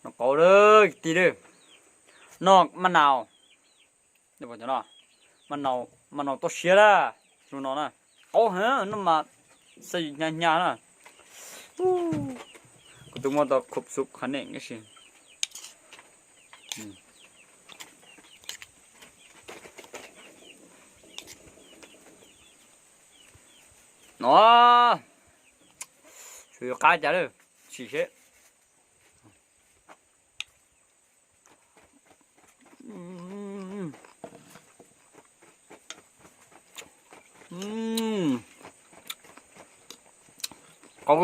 Noj qaub lawm kwv tij lawm. Noj maj nau. Maj nau, maj nau toj siab na. Zoo no na. Qaub heev no mas xaj hnyav hnyav na. Kuv twb muab tau khub xub qhov neej tab sis no, tshuav yuav qab cas lawm, sim seb. Qaub.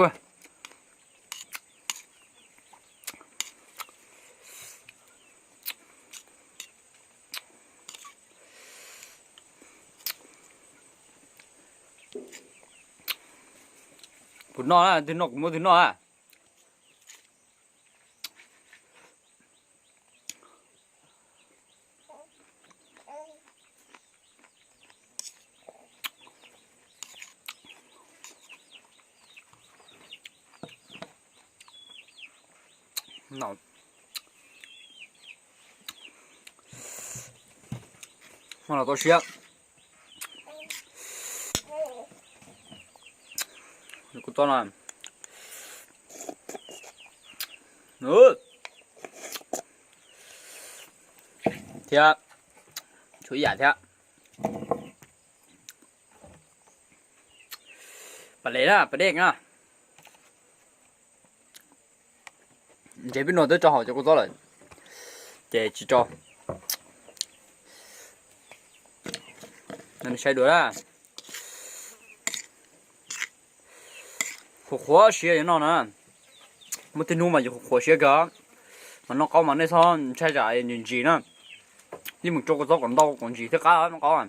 Kuv noj na, twg noj kuv muab twg noj na. Maj nau toj siab. Kuv txob no thiab, tshuav ib yam thiab. Pas les na, pas dej na. Ntshe peb nuav twb tso hauv cov kua txob lawm ces tsis tso. Saib dua na. Qhuav qhuav siab yuav noj na. Muaj tej hnub mas yuav qhuav qhuav siab kawg, mas noj qaub mas nej txhob ntshai tsam ntsis ntsis na. Yeej mus tso kua txob kom ntau kom ntsis thiaj qab noj qaub.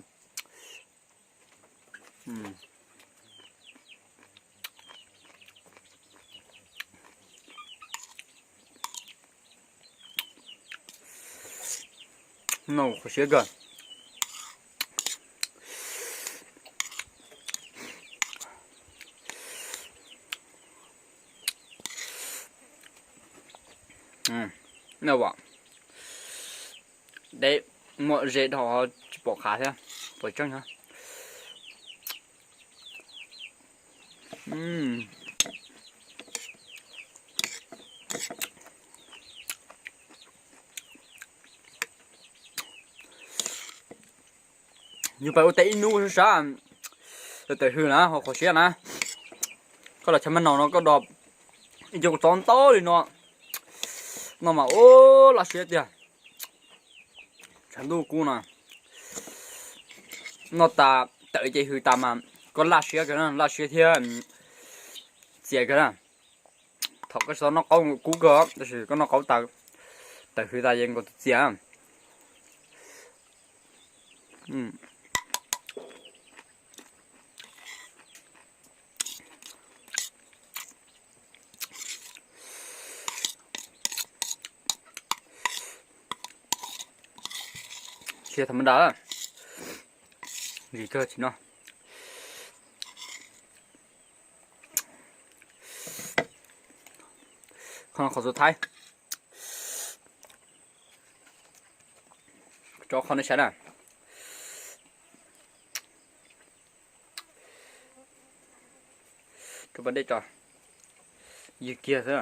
Noj qhuav siab kawg. Deb muaj ze dhau tsis pom qhav thiab, pom tseeb thiab. Yus pais ua teb ib hnub sab sab, tawm hws na, ho qhuav siab na. Koj los chaw maj nau no koj do ib co kua txob ntau li no, no mas ua laj siab tiag. Tshav ntuj kub no, noj tas tawm ces hws tas mas koj laj siab kawg na, laj siab thiab txias kawg na. Thaum koj tsis tau noj qaub kub kawg, tab sis koj noj qaub tas, tawm hws tas ces nkaus txias. Siab tham ma da, ntsis kawg tsis noj. Qhov no qhov xub thaib. Tso qhov no saib na. Rau pas dej tso, ywg kiag xwb.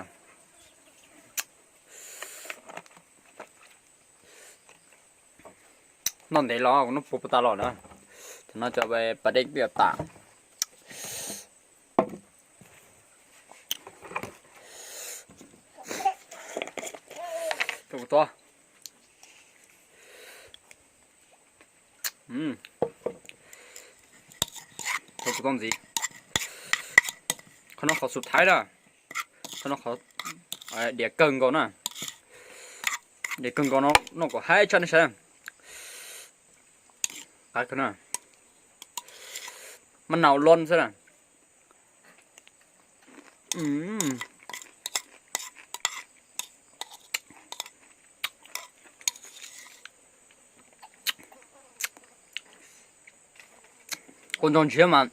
Noj ntev los kuv noj puas puas tas los na. Cov no cov pas dej twb tas. Rau kuv txob. Rau kuv txob ntxiv. Qhov no qhov xub thaib na. Qhov no qhov diav kawg nkaus na. Diav kawg nkaus no noj kom haib tshaj nej saib. Qab kawg na. Maj nau lon xwb na. Kua ntsaug ntshiab mas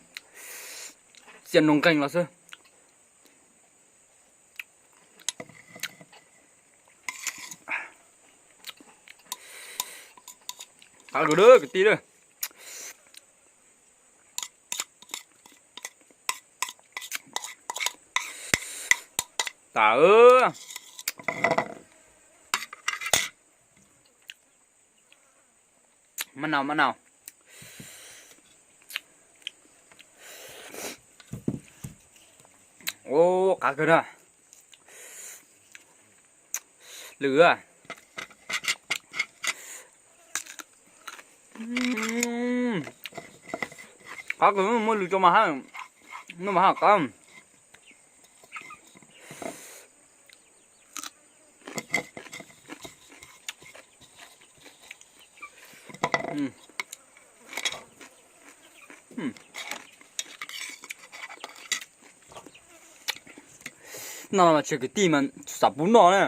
txias nroo nqeeg los xwb. Qab kawg lawm kwv tij lawm. Tas, maj nau maj nau. Ua qab kawg na. Lwm, qab kawg, muab lwm tso mas haj, no mas haj qab. No mas tsis kwv tij mas xav pub noj na.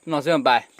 No xwb pais.